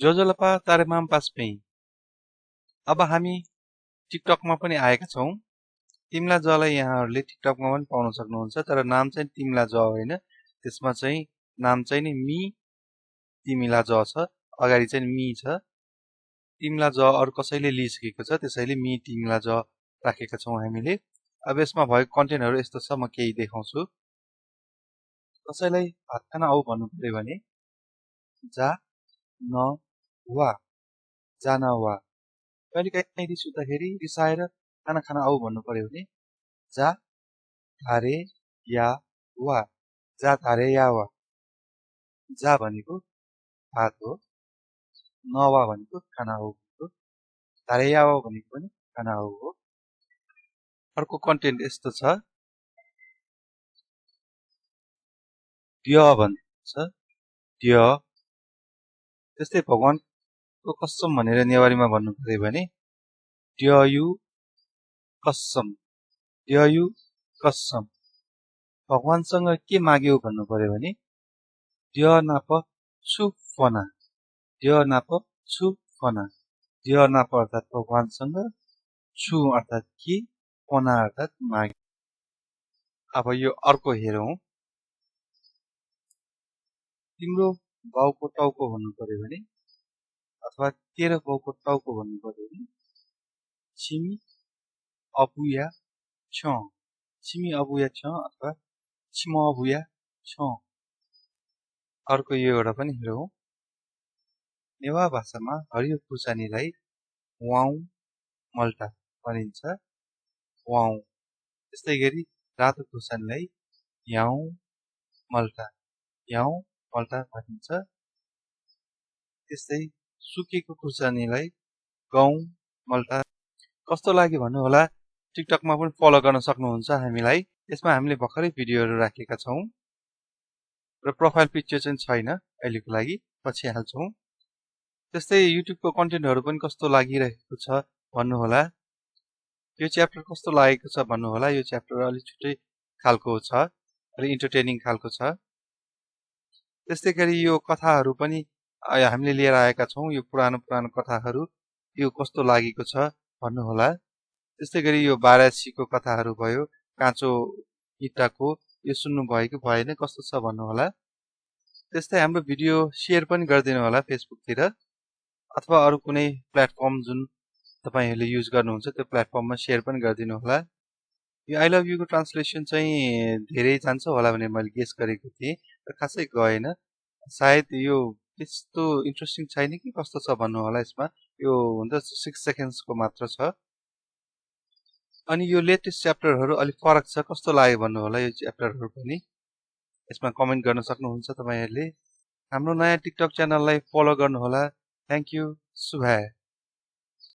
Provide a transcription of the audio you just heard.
जोजोलपा तारेमाम पासपेई। अब हामी टिकटकमा पनि आएका छौं। तिमला जलाई यहाँहरूले टिकटकमा पनि पाउन सक्नुहुन्छ, तर नाम चाहिँ तिमला ज होइन। त्यसमा चाहिँ नाम चाहिँ नि मी तिमिला ज छ, अगाडि चाहिँ मी छ। तिमला ज अरु कसैले लिइसकेको छ, त्यसैले मी तिमला ज राखेका छौं हामीले। अब यसमा भएको कन्टेन्टहरु यस्तो छ, म केही देखाउँछु। कसैलाई भात खान आऊ भन्नु पर्यो भने जा न वा, जा न वा। कहिले काहीँ रिस उठ्दाखेरि रिसाएर खाना खान आऊ भन्नु पर्यो भने जा थारे या वा, जा थारे या वा। जा भनेको भात हो, नवा भनेको खाना हो, थारे या वा भनेको पनि खाना हो। अर्को कन्टेन्ट यस्तो छ, ड्य भन्छ, ड्य। त्यस्तै भगवानको कसम भनेर नेवारीमा भन्नु पर्यो भने ड्ययु कसम, ड्ययु कसम। भगवानसँग के माग्यौ भन्नु पर्यो भने ड्य नाप छु फना, ड्य नाप छु फना। ड्य नाप अर्थात् भगवानसँग, छु अर्थात् के, फना अर्थात् माग। अब यो अर्को हेरौं। तिम्रो बाउको टाउको भन्नु पर्यो भने अथवा तेरो बाउको टाउको भन्नु पर्यो भने छिमी अबुया छ, छिमी अबुया छ अथवा छिम अबुया छ। अर्को यो एउटा पनि हेरौं। नेवा भाषामा हरियो खुर्सानीलाई वाउ मल्टा भनिन्छ, वाउ। त्यस्तै गरी रातो खुर्सानीलाई याउ मल्टा, याउ मल्टा भनिन्छ। त्यस्तै सुकेको खुर्सानीलाई गौँ मल्टा। कस्तो लाग्यो भन्नु होला। टिकटकमा पनि फलो गर्न सक्नुहुन्छ हामीलाई। यसमा हामीले भर्खरै भिडियोहरू राखेका छौं र प्रोफाइल पिक्चर चाहिँ छैन अहिलेको लागि, पछि हाल्छौं। त्यस्तै युट्युबको कन्टेन्टहरू पनि कस्तो लागिरहेको छ भन्नु होला। यो च्याप्टर कस्तो लागेको छ भन्नु होला। यो च्याप्टर अलि छुट्टै खालको छ, अलि इन्टरटेनिङ खालको छ। त्यस्तै गरी यो कथाहरू पनि हामीले लिएर आएका छौं। यो पुरानो कथाहरू, यो कस्तो लागेको छ भन्नु होला। त्यस्तै गरी यो बारासीको कथाहरू भयो, काँचो इँटाको, यो सुन्नु भयो कि भएन, कस्तो छ भन्नु होला। त्यस्तै हाम्रो भिडियो शेयर पनि गरिदिनु होला फेसबुकतिर अथवा अरु कुनै प्लेटफर्म जुन तपाईहरुले युज गर्नुहुन्छ त्यो प्लेटफर्ममा शेयर पनि गरिदिनु होला। यो आई लभ यू को ट्रान्सलेसन चाहिँ धेरै जान्छ होला भने मैले गेस गरेको थिएँ, तर खासै गएन। सायद यो त्यस्तो इन्ट्रेस्टिङ छैन कि कस्तो छ भन्नु होला। यसमा यो हुन्छ 6 सेकेन्ड्सको मात्र छ। अनि यो लेटेस्ट च्याप्टरहरू अलि फरक छ, कस्तो लाग्यो भन्नु होला यो च्याप्टरहरू पनि। यसमा कमेन्ट गर्न सक्नुहुन्छ तपाईहरुले। हाम्रो नयाँ टिकटक च्यानललाई फलो गर्नु होला। थ्यांक यू, शुभ।